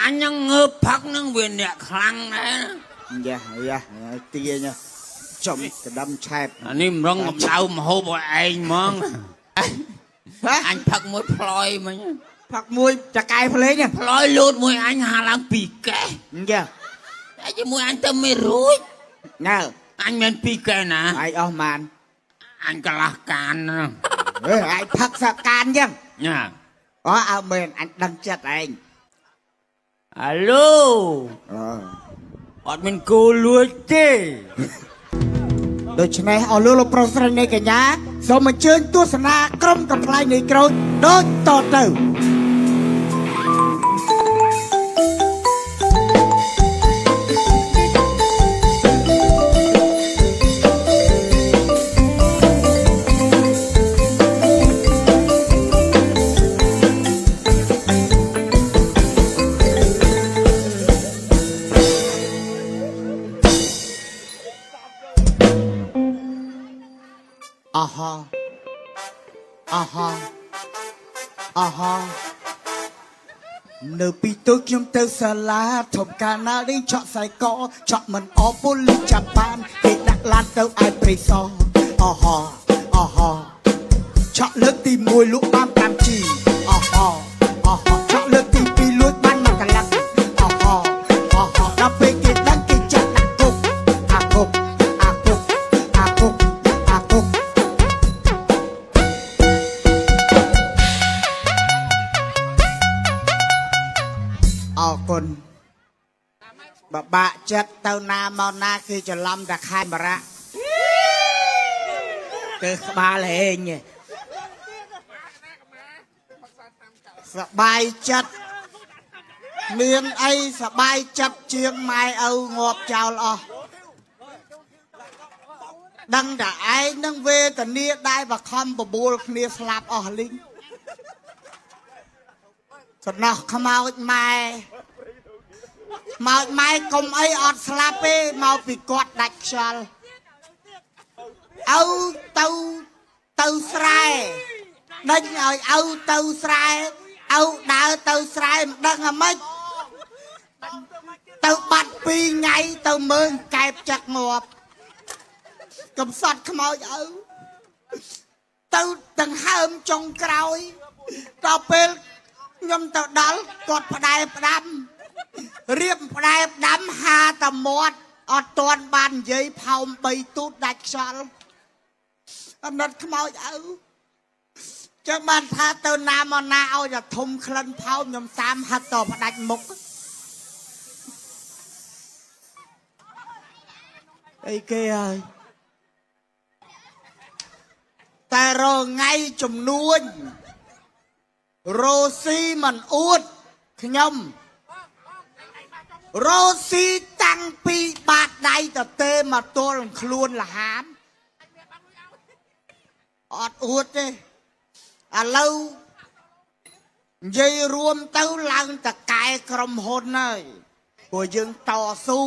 អញនឹងងើបផឹកនឹងវាអ្នកខ្លាំងដែរណា យ៉ាយ៉ាទាញចំកដាំឆែប អានេះម្រងកម្ដៅមហូបឲ្យឯងហ្មង ហ៎ អញផឹកមួយផ្លយមិញ ផឹកមួយចកែភ្លេង ផ្លយលូតមួយអញហាឡើងពីរកេះ យ៉ា តែជាមួយអញទៅមិនរួច ណើ អញមិនពីរកេះណា ឯងអស់ម៉ាន អញកន្លះកានណា អេឯងផឹកសកានចឹង ញ៉ា អូអើមែនអញដឹងចិត្តឯង អាឡូ អ អត់មានគោលួចទេ ដូច្នេះអស់លោកលោកប្រុសស្រីនៃកញ្ញាសូមអញ្ជើញទស្សនាក្រុមកំ pl ែងនៃក្រូចដូចតទៅ អាហាអាហាអាហានៅពីទូខ្ញុំទៅសាលាធំកាលណាលេងឆក់ខ្សែកឆក់មិនអប៉ូលីសចាប់បានគេដាក់ឡានទៅឯព្រៃសអាហាអាហាឆក់លើកទី1លក់បាន 5G អាហាអាហាឆក់លើកទី2លួចបានមួយកន្លះអាហាអាហាដល់ពេលគេដឹងគេចាក់ដាក់គុកអាគុកអាគុកអាគុកអាគុក អរគុណបបាក់ចិត្តទៅណាមកណាគឺច្រឡំតែខេមរៈទៅក្បាលហេងសបាយចិត្តមានអីសបាយចិត្តជាងម៉ែឪងាប់ចោលអស់ដឹងតែឯងនឹងវេទនាដែលបខំបបួលគ្នាស្លាប់អស់លីងសំណោះខ្មោចម៉ែ មកម៉ែកុំអីអត់ស្លាប់ទេមកពីគាត់ដាច់ខ្យល់ឪទៅទៅស្រែដេញឲ្យឪទៅស្រែឪដើរទៅស្រែមិនដឹងអាម៉េចទៅបាត់ពីរថ្ងៃទៅមើលកែបចឹកងាប់កំសត់ខ្មោចឪទៅដង្ហើមចុងក្រោយដល់ពេលខ្ញុំទៅដល់គាត់ផ្ដែផ្ដាំ រៀបផ្ដែផ្ដាំហាតាមាត់អត់ទាន់បាននិយាយផោមបីទូតដាច់ខ្យល់អាណិតខ្មោចឪចឹងបានថាទៅណាមកណាឲ្យតែធំក្លិនផោមខ្ញុំសាមហិតតផ្ដាច់មុខអីគេហើយតែរងថ្ងៃចំនួនរោស៊ីមិនអួតខ្ញុំ រោស៊ីតាំងពីបាតដៃតទេមកទល់នឹងខ្លួនលហាមអត់អួតទេឥឡូវនិយាយរួមទៅឡើងតកែក្រុមហ៊ុនហើយព្រោះយើងតស៊ូ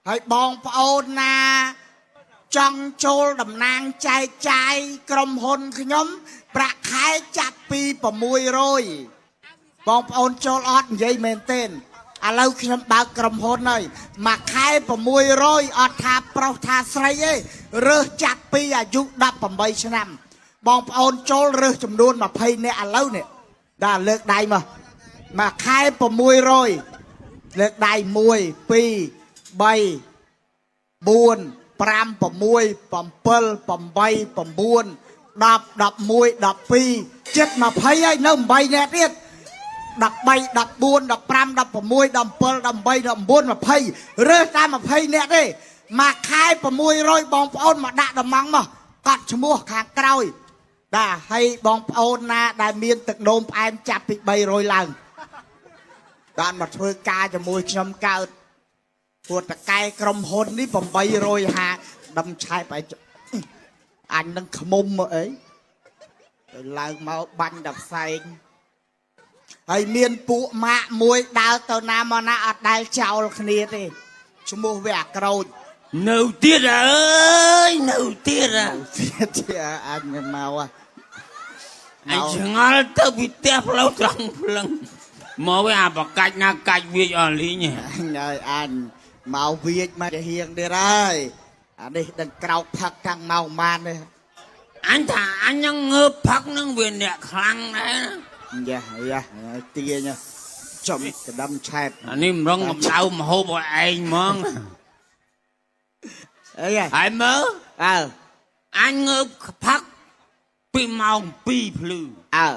ហើយបងប្អូនណាចង់ចូលតំណាងចែកចាយក្រុមហ៊ុនខ្ញុំប្រាក់ខែចាប់ពី600 បងប្អូនចូលអត់និយាយមែនទេឥឡូវខ្ញុំបើកក្រុមហ៊ុនហើយមួយខែ600អត់ថាប្រុសថាស្រីទេរើសចាប់ពីអាយុ18ឆ្នាំ បងប្អូនចូលរើសចំនួន20នាក់ឥឡូវនេះដល់លើកដៃមកមួយខែ600លើកដៃ1 2 3 4 5 6 7 8 9 10 11 12ចិត្ត20ហើយនៅ8នាក់ទៀត 13 14 15 16 17 18 19 20រើសតាម20នាក់ទេមួយខែ600បងប្អូនមកដាក់តំងមកកត់ឈ្មោះខាងក្រោយបាទហើយបងប្អូនណាដែលមានទឹកនោមផ្អែមចាប់ពី300ឡើងបានមកធ្វើការជាមួយខ្ញុំកើតព្រោះតកែក្រុមហ៊ុននេះ850ដំឆែបឲ្យអញនឹងខ្មុំមកអីទៅឡើងមកបាញ់ដល់ផ្សែង ហើយមានពួកម៉ាក់មួយដើរទៅណាមកណាអត់ដែលចោលគ្នាទេឈ្មោះវាអាក្រូច នៅទៀតអើយនៅទៀតអើ ទៀតជាអញមកហ៎ អញឆ្ងល់ទៅពីផ្ទះផ្លូវត្រង់ភ្លឹង មកវិញអាបកាច់ណាកាច់វាចអស់លីង អញហើយអញមកវាចមកជាហៀងទៀតហើយអានេះដឹងក្រោកផឹកតាំងម៉ោងម៉ាននេះ អញថាអញនឹងងើបផឹកនឹងវាអ្នកខ្លាំងដែរណា យ៉ាយ៉ាទាញចំកណ្ដំឆែប អានេះម្រងកម្ដៅមហូបឲ្យឯងហ្មង អីហ៎ ហើយមើល អើ អញងើបផឹកពីម៉ោង2ភ្លឺ អើ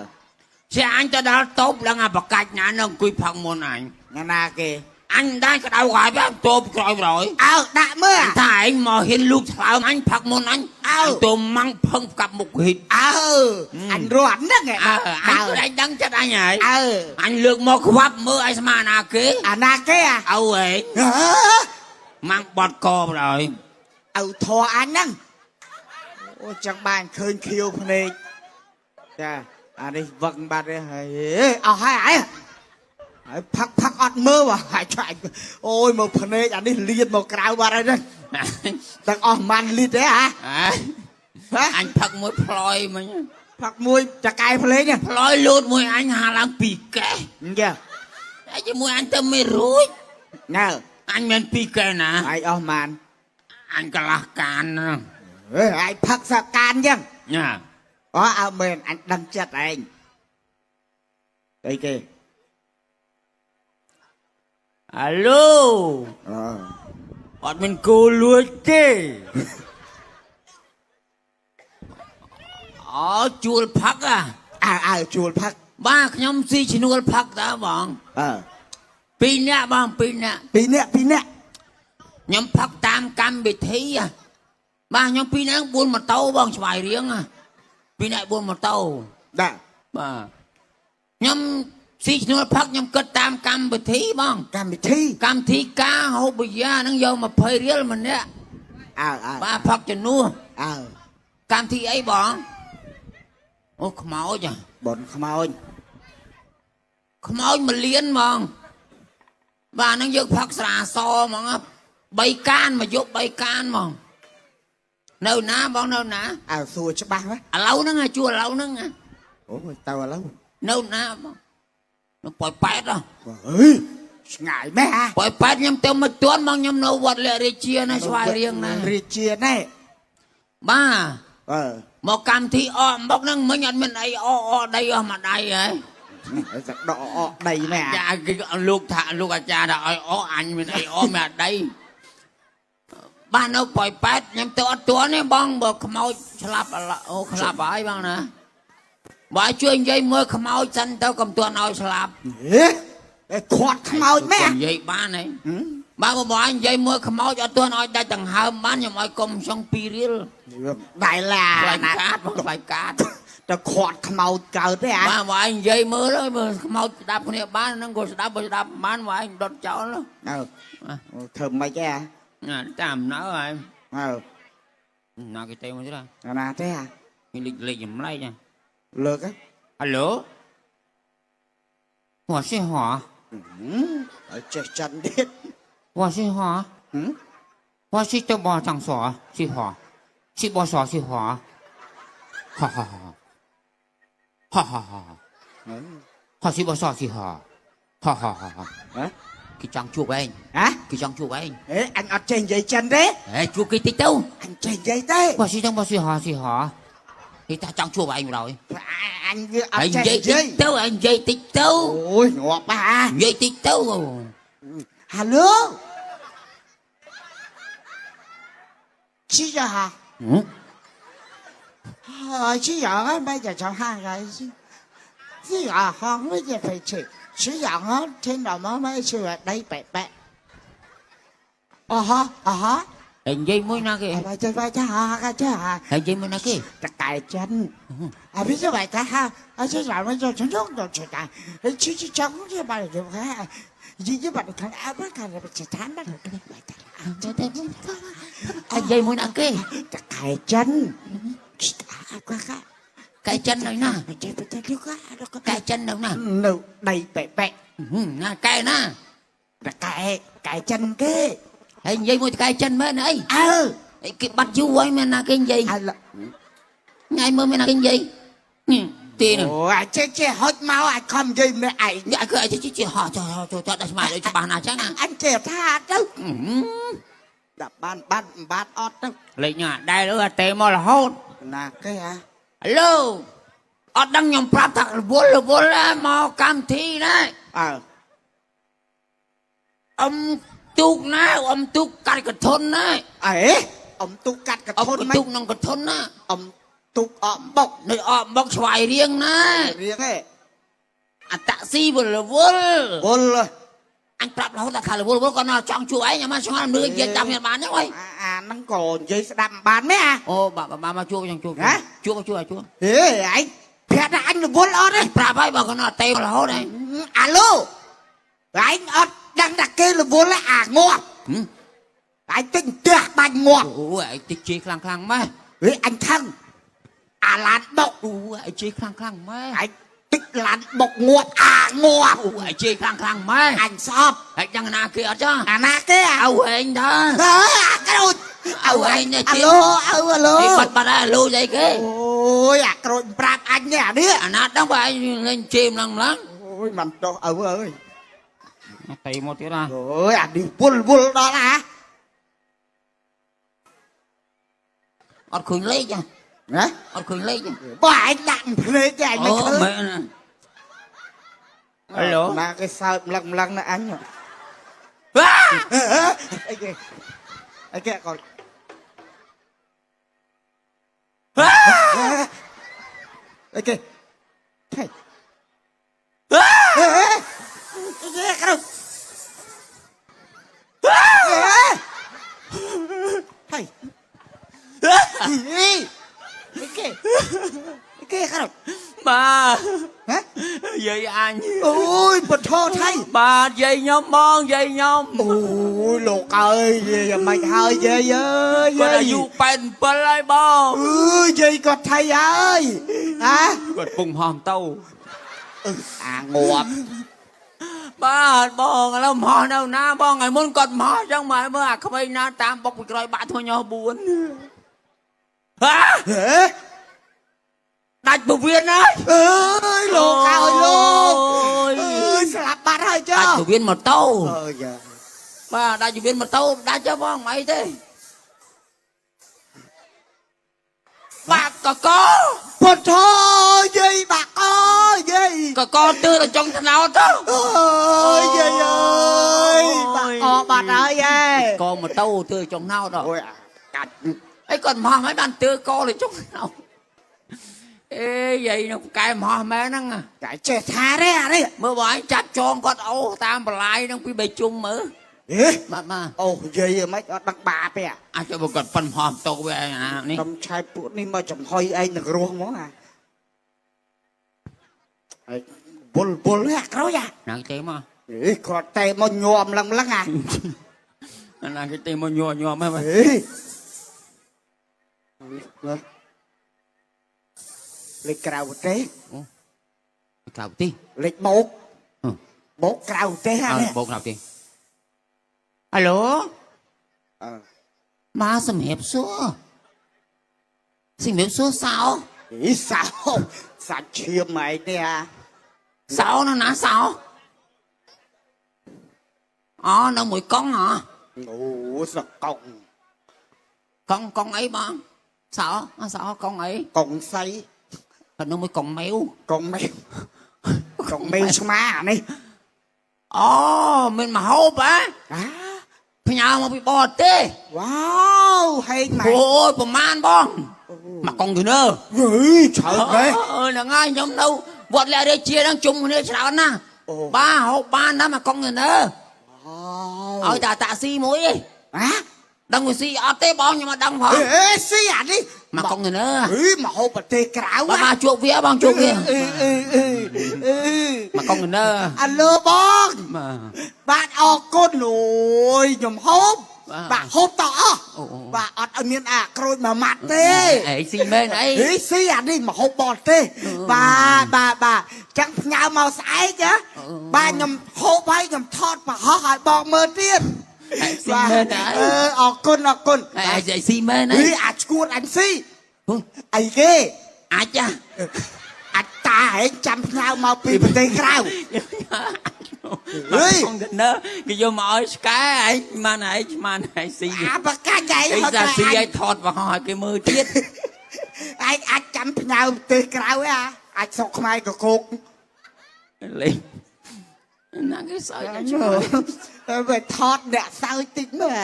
ជាអញទៅដល់តូបដឹងអាបកាច់ណានឹងអង្គុយផឹកមុនអញ ណាណាគេ អញដែរក្តៅក្រហាយបែបតូបក្រោយក្រោយ អើដាក់មើល ថាឯងមកហ៊ានលូកឆ្លើមអញផឹកមុនអញ អើ ទៅម៉ាំងផឹងផ្កាប់មុខហ៊ីត អើអញរត់ហ្នឹងឯង អើអញក៏ឯងដឹងចិត្តអញហើយ អើ អញលើកមកខ្វាប់មើលឲ្យស្មានណាគេ អាណាគេអា ឪឯង ហឺ ម៉ាំងបត់កបដល់ ឪធរអញហ្នឹងអូចឹងបានឃើញខៀវភ្នែកចាអានេះវឹងបាត់ទេហើយអស់ហើយអីហើយផឹកផឹកអត់មើលហើយចាច់អូយមកភ្នែកអានេះលៀនមកក្រៅបាត់ហើយហ្នឹងទាំងអស់ម៉ាន់លីត្រទេហ៎ អើ ហ៎ អញផឹកមួយផ្លយមិញ ផឹកមួយចកែភ្លេងហ្នឹង ផ្លយលូតមួយអញហាឡើងពីរកេះ ចា ហើយជាមួយអញទៅមិនរួច ណើ អញមានពីរកេះណា ឯងអស់ម៉ាន អញកន្លះកានណា ហេឯងផឹកសកានចឹង ណា អូអើមែនអញដឹងចិត្តឯងអីគេ អាឡូ អឺ អត់មានគូលួចទេអូជួលផឹកអា អើអើជួលផឹក បាទខ្ញុំស៊ីឈ្នួលផឹកតើបង អើ ពីរនាក់បងពីរនាក់ ពីរនាក់ពីរនាក់ ខ្ញុំផឹកតាមកម្មវិធីហ៎បាទខ្ញុំពីរនាក់4ម៉ូតូបងឆ្វាយរៀងហ៎ពីរនាក់4ម៉ូតូ បាទ បាទខ្ញុំស៊ីឈ្នួលផឹកខ្ញុំគិតតាមកម្មវិធីបង កម្មវិធី កម្មវិធីការហូបបយាហ្នឹងយក20រៀលម្នាក់ អើអើ បាទផឹកជំនួស អើ កម្មវិធីអីបងអូខ្មោចហ៎ បនខ្មោច ខ្មោចមួយលានហ្មងបាទហ្នឹងយើងផឹកស្រាសហ្មង3កានមកយក3កានហ្មងនៅណាបងនៅណា អើសួរច្បាស់ហ៎ ឥឡូវហ្នឹងជួឥឡូវហ្នឹង អូយទៅឥឡូវ នៅណាបងនៅប៉ោយប៉ែតហ៎ អើយឆ្ងាយមែនហ៎ ប៉ោយប៉ែតខ្ញុំទៅមិនទាន់មកខ្ញុំនៅវត្តលក្ខរាជាណាស្វាយរៀងណា រាជាណែ បាទ អើ មកកម្មវិធីអកមកហ្នឹងមិញអត់មានអីអអដីអស់មួយដៃហ៎ តែដកអកដីមែន ចាគេលោកថាលោកអាចារ្យថាឲ្យអអញមានអីអមានដីបាទនៅប៉ោយប៉ែតខ្ញុំទៅអត់ទាន់ទេបងបើខ្មោចឆ្លាប់អូឆ្លាប់ហើយបងណាបើជួយនិយាយមើលខ្មោចសិនទៅកុំទាន់ឲ្យឆ្លាប់ ហេតែខាត់ខ្មោចមែន និយាយបានហីបាទបងបងនិយាយមើលខ្មោចអត់ទាន់ឲ្យដាច់ដង្ហើមបានខ្ញុំឲ្យកុំចង់2រៀល ដៃឡា ថ្លៃកាតបងថ្លៃកាត តែខាត់ខ្មោចកើតទេអា បាទបងឯងនិយាយមើលមើលខ្មោចស្ដាប់គ្នាបានហ្នឹងក៏ស្ដាប់បើស្ដាប់បានបងឯងដុតចោល អើធ្វើម៉េចទេអា តាមណៅហើយ អើ ណាគេទេមកទៀត ណាទេអា មានលេខលេខចម្លែកណា លើក អាឡូ我是华 ឲ្យចេះចិនទៀត 我是华我是德波张所是华是波所是华哈哈哈哈哈哈哈是波所是华哈哈哈哈 ហ៎ គេចង់ជួបឯង ហ៎ គេចង់ជួបឯង អេអញអត់ចេះនិយាយចិនទេ ហេជួបគេតិចទៅ អញចេះនិយាយទេ បើស៊ីទាំងបើស៊ីហស៊ីហគេថាចង់ជួបឯងម្ដង អញវាអត់ ឯង ចេះ និយាយ និយាយ តិចទៅឯងនិយាយតិចទៅ អូយងាប់ហ่า និយាយតិចទៅ ហាឡូជីយ៉ា ហ៎ ជីយ៉ាไม่จะชอบห้างไรจี๋าห้องไม่จะไป吃吃养啊听到妈妈吃完来白白哦哈哦哈 ឯងនិយាយមួយណាគេ ไปจะไปจะหากันจะหา ឯងនិយាយមួយណាគេ តកែចិនអាពីจะไปจะหาอาจะหาไม่จะฉันต้องจะจะไอ้ชิชิจังจะไปจะไปยี่ยี่บัดคันอาบัดคันไปจะทานบัดไปจะ ទៅទៅ ឯងនិយាយមួយណាគេ តកែចិនអាកកា កែចិននៅណា ចេះទៅទៅក កែចិននៅណា នៅដីបែកបែក ណាកែណា តកែកែចិនគេ ឯងនិយាយមួយកែចិនមែនអី អើ គេបាត់យូរហើយមែនណាគេនិយាយ អើ ថ្ងៃមើលមែនណាគេនិយាយ ទីនឹង អូអាចចេះចេះហុចមកអាចខំនិយាយម្នាក់ឯង ញ៉ាគឺអាចចេះហោះចោចោចដល់ស្មារតីច្បាស់ណាស់ចឹងណា អញចេះថាទៅដាក់បានបានបានអត់ទៅ លេខញ៉ាដែលអើអាតេមករហូត ណាគេហ่ะ ហៅឡូអត់ដឹងខ្ញុំប្រាប់ថារវល់រវល់មកកម្មវិធីណា អើ អ៊ំទូកណាអ៊ំទូកកាត់កធុនណា អេអ៊ំទូកកាត់ក អ៊ំ ធុនមិន ទូកក្នុងកធុនណា អ៊ំទូកអមបុក នៅអមបុកឆ្វាយរៀងណា រៀងឯង អតាក់ស៊ីវល់វល់ វល់ អញប្រាប់រហូតថារវល់វល់គាត់នៅចង់ជួឯងអាមកឆ្ងល់មើលនិយាយតាមខ្ញុំបានទេអើយ អាហ្នឹងក៏និយាយស្ដាប់មិនបានមែនអា អូបាទបាទមកជួបចង់ជួបជួបជួបជួប ហេឯងប្រាប់ថាអញរវល់អត់ទេ ប្រាប់ហើយបើគាត់នៅទេរហូតឯង អាឡូឯងអត់ដឹងថាគេរវល់ទេអាងាប់ឯងទិញផ្ទះបាញ់ងាប់ អូឯងតិចជេរខ្លាំងខ្លាំងម៉េះ ហេអញខឹងអាឡានបុក អូឯងជេរខ្លាំងខ្លាំងម៉េះ ឯងតិចឡានបុកងាប់អាងាប់ អូឯងជេរខ្លាំងខ្លាំងម៉េះ អញស្អប់ ហើយយ៉ាងណាគេអត់ចា អាណាគេអា អៅឯងថា អើអាក្រូច អៅឯងនេះ អាឡូអៅអាឡូ ឯងបាត់បាត់ហើយលូអីគេ អូយអាក្រូចប្រាប់អញនេះអានេះ អាណាដឹងបើឯងលេងជេរម្លងម្លង អូយមិនចោះឪអើយ តេមកទៀតណា អូយអានេះវល់វល់ដល់អា អត់ឃើញលេខ ណា អត់ឃើញលេខ បើឯងដាក់ភ្នែកទេឯងមិនឃើញ មែនហៅឡូ ណាគេសើចម្លឹងម្លឹងណាអញ វ៉ា អីគេអីគេក៏អីគេថៃអីគេក្រៅថៃអីគេអីគេក្រៅ បាទ ហ៎ យាយអញ អូយបថថៃ បាទយាយខ្ញុំបងយាយខ្ញុំ អូយលោកអើយយាយមិនហើយយាយអើយ គាត់អាយុ87ហើយបង អើយយាយគាត់ថៃហើយហ៎ គាត់ពងហោះទៅ អាងាប់ បាទបងឥឡូវមហោះនៅណាបងថ្ងៃមុនគាត់មហោះចឹងមកមើលអាក្មេងណាតាមបុកពីក្រោយបាក់ធ្វើញោះ4ហា ហេ ដាច់ពវៀនហើយ អើយលោកអើយលោក អូយ អើយស្លាប់បាត់ហើយចុះ ដាច់ពវៀនម៉ូតូ អើយ បាទដាច់ពវៀនម៉ូតូដាច់ចុះបងមិនអីទេបាក់កក ពុទ្ធយាយបាក់អើយយាយក កទើដល់ចុងថ្នោតទៅ អើយយាយអើយបាក់អបាត់ហើយឯង កម៉ូតូទើចុងណោត អូយកាច់ អីគាត់មហោះមិនបានទើកលើចុងណោតអេយាយនឹងកែមហោះមែនហ្នឹង តែចេះថាទេអានេះ មើលបងឯងចាប់ចងគាត់អូសតាមបន្លាយហ្នឹងពីបីជុំមើល ហេ បាទបាទ អូយាយមិនអត់ដឹងបាបទេ អាចចូលគាត់ប៉ិនមហោះម៉ូតូវាអានេះ ខ្ញុំឆែកពួកនេះមកចំហុយឯងនឹងរស់ហ្មងអាហើយវល់វល់អាក្រោយអា ណាគេមក អេគាត់តែមកញោមឡើងឡើងអា ណាគេទេមកញ័រញ័រមែន អេលេខក្រៅប្រទេស ក្រៅទី លេខបោកបោកក្រៅប្រទេសអានេះ បោកក្រៅទីហៅឡូ អឺ មកសម្រាប់សួរសម្រាប់សួរសោ អីសោសាច់ឈាមឯងនេះអា សោនៅណាសោអូនៅមួយកង់ហ៎ អូសកុង កង់កង់អីបងសោសោកង់អី កុងសៃ គាត់នៅមួយកង់មែវ កុងមេវកុងមេវឆ្មាអានេះ អូមានមហូបហ៎ អា ផ្ញើមកពីបរទេស វ៉ាវហេងម៉ែ អូយប្រមាណបងមកកុងតឺន័រ អើយច្រើនទេ អើហ្នឹងហើយខ្ញុំនៅវត្តលក្ខរាជាហ្នឹងជុំគ្នាច្រើនណាស់ អូ បាទហូបបានណាស់មកកុងតឺន័រ អូ ឲ្យតែតាក់ស៊ីមួយឯង ហ៎ ដឹងវាស៊ីអត់ទេបងខ្ញុំអត់ដឹងផង អេស៊ីអានេះ មកកុងតឺន័រ អេមកហូបប្រទេសក្រៅ បាទបាទជួបវាបងជួបវា អឺអឺអឺអឺ មកកុងតឺន័រ អាឡូបង បាទ បាទអរគុណអូយខ្ញុំហូប បាទ បាទហូបតអស់ អូអូ បាទអត់ឲ្យមានអាក្រូចមួយម៉ាត់ទេ អេស៊ីមែនអី ហេស៊ីអានេះមកហូបបរទេស អឺ បាទបាទបាទចឹងផ្ញើមកស្អែកណា អឺ បាទខ្ញុំហូបហើយខ្ញុំថតប្រហោះឲ្យបងមើលទៀត អេស៊ីមែនអី អឺអរគុណអរគុណ អេអេស៊ីមែនអី ហេអាឈួតអញស៊ី ហូ អីគេ អាចចា អាចត ថាហែងចាំផ្ញើមកពីប្រទេសក្រៅ ហេ កុងតឺន័រគេយកមកឲ្យឆ្កែឯងមិនឯងស្មានឯងស៊ី អាបកាច់ឯង អី ហត់ សាស៊ី តែ ឲ្យថតបង្ហោះឲ្យគេមើលទៀត ឯងអាចចាំផ្ញើប្រទេសក្រៅឯអាអាចស្រុកខ្មែរកកោក លេងណាគេសើចដល់ឆ្លើយ តែវាថតអ្នកសើចតិចមើល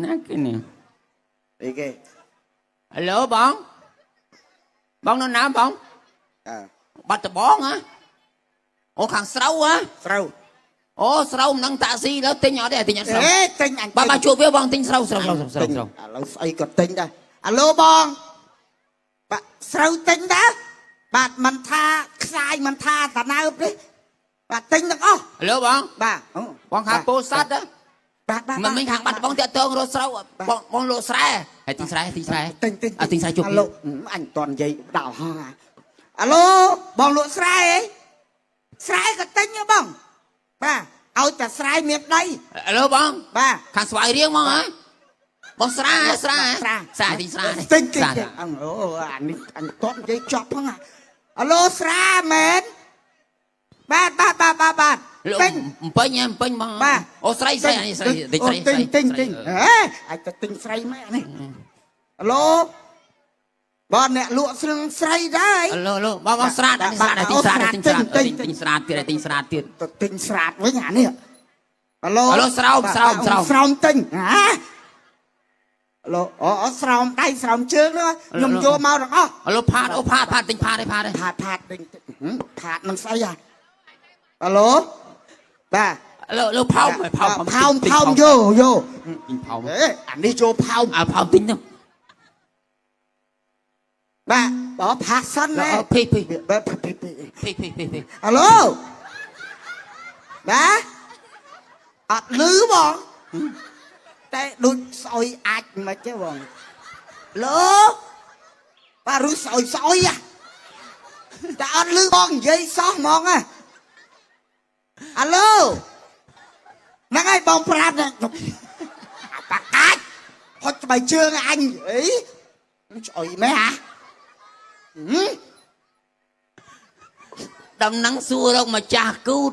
ណាគេនេះ អីគេ ហៅឡូបងបងនៅណាបង អើ បាត់ដបងហ៎អូខាងស្រូវហ៎ ស្រូវ អូស្រូវមិនដឹងតាក់ស៊ីលើទិញអត់ទេទិញអត់ស្រូវ អេទិញអញ បាទបាទជួបវាបងទិញស្រូវស្រូវស្រូវស្រូវស្រូវ ឥឡូវស្អីក៏ទិញដែរអាឡូបងបាទស្រូវទិញដែរបាទមិនថាខ្សាយមិនថាតាណើបទេបាទទិញទាំងអស់ ហៅឡូបង បាទអូ បងខាងពោធិ៍សាត់ហ៎ បាទបាទ មិនមិនខាងបាត់ដបងតាក់តងរកស្រូវបងបងលក់ស្រែហើយទិញស្រែទិញស្រែ ទិញទិញ អត់ទិញស្រែជួប អាឡូអញមិនតន់និយាយដល់ហងអាឡូបងលក់ស្រែអីស្រែក៏ទិញដែរបងបាទឲ្យតែស្រែមានដី ហៅឡូបង បាទ ខាងស្វាយរៀងហ្មងហ៎បងស្រែស្រែ ស្រែ ស្រែទិញស្រែ ទិញទិញទិញអូអានេះអញតន់និយាយចប់ហ្នឹងអាឡូស្រាមែនបាទបាទបាទបាទបាទ លោក ទិញ ពេញហ៎ពេញបង បាទ អូស្រីស្រីអានេះស្រីទិញស្រី ទិញទិញទិញហេអាចទៅទិញស្រីមែនអានេះអាឡូបងអ្នកលក់ស្នឹងស្រីដែរ អឡូឡូបងបងស្រាតអានេះស្រាតទិញស្រាតទិញស្រាតទិញស្រាតទៀតទិញស្រាតទៀត ទៅទិញស្រាតវិញអានេះអាឡូ អាឡូស្រោមស្រោមស្រោម ស្រោមទិញហ៎អាឡូអូអូស្រោមដៃស្រោមជើងហ្នឹងខ្ញុំយកមកទាំងអស់ អឡូផាតអូផាតផាតទិញផាតទេផាតទេ ផាតផាតទិញទិញហឹមផាតនឹងស្អីហ่ะអាឡូបាទ អឡូឡូផោមផោម ផោមផោមយកយក ទិញផោម អេអានេះចូលផោម អើផោមទិញទៅ បាទបើផាសិនណែ ភីភី បាទភីភី ភីភីភីភី អាឡូបាទអត់លឺបងតែដូចស្អុយអាចមិនទេបងឡូបាទឬស្អុយស្អុយហ่ะតែអត់លឺបងនិយាយសោះហ្មងហ่ะអាឡូហ្នឹងហើយបងប្រាប់ណាអាប៉ាកាច់ហុចស្បែកជើងអញអីស្អុយមែនហ่ะហឹម ដំណឹងសួររកម្ចាស់គូត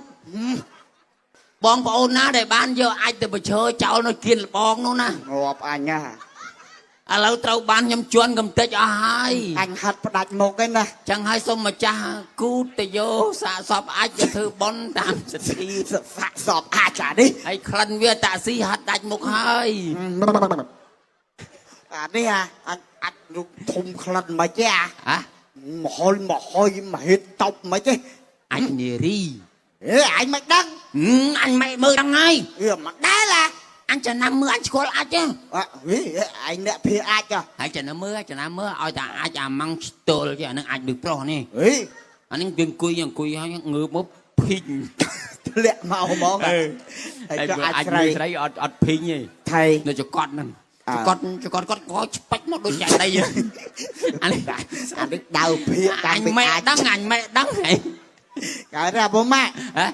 បងប្អូនណាដែលបានយកអាចទៅបញ្ឈើចោលនៅគៀនលបងនោះណា ងាប់អញហ่ะ ឥឡូវត្រូវបានខ្ញុំជន់កំតិចអស់ហើយ អញហាត់ផ្ដាច់មុខឯណា ចឹងហើយសូមម្ចាស់គូតទៅយកសាកសពអាចទៅធ្វើបុណ្យតាមសទ្ធា សាក់សពអាចអានេះ ហើយក្លិនវាតាក់ស៊ីហាត់ដាច់មុខហើយ អានេះអាអញអាចរូបធំក្លិនមិនទេអា ហ៎ មហុលមហុយមហិតតប់មិនទេ អញនារី អេអញមិនដឹង ហឹមអញមិនមើលដឹងហើយ វាមិនដែលអា អញចំណាំមើលអញស្គាល់អាចហ៎ អហីអញអ្នកភៀអាចហ៎ ហើយចំណាំមើលចំណាំមើលឲ្យតែអាចអាម៉ាំងស្ទល់ចេះអានឹងអាចដូចប្រុសនេះ ហី អានឹងវាអង្គុយអង្គុយហើយងើបមកភីង ធ្លាក់មកហ្មងហើយចុះអាចស្រី ស្រីអត់អត់ភីងទេ ថៃ នៅចកត់ហ្នឹងចកត់ចកត់គាត់ក៏ឆ្ពេចមកដូចចាក់ដីអានេះ អានេះដៅភៀតា អញមិន មពីអាច ដឹងអញមិនដឹងហី កើតទេអាពុំម៉ាក់ ហ៎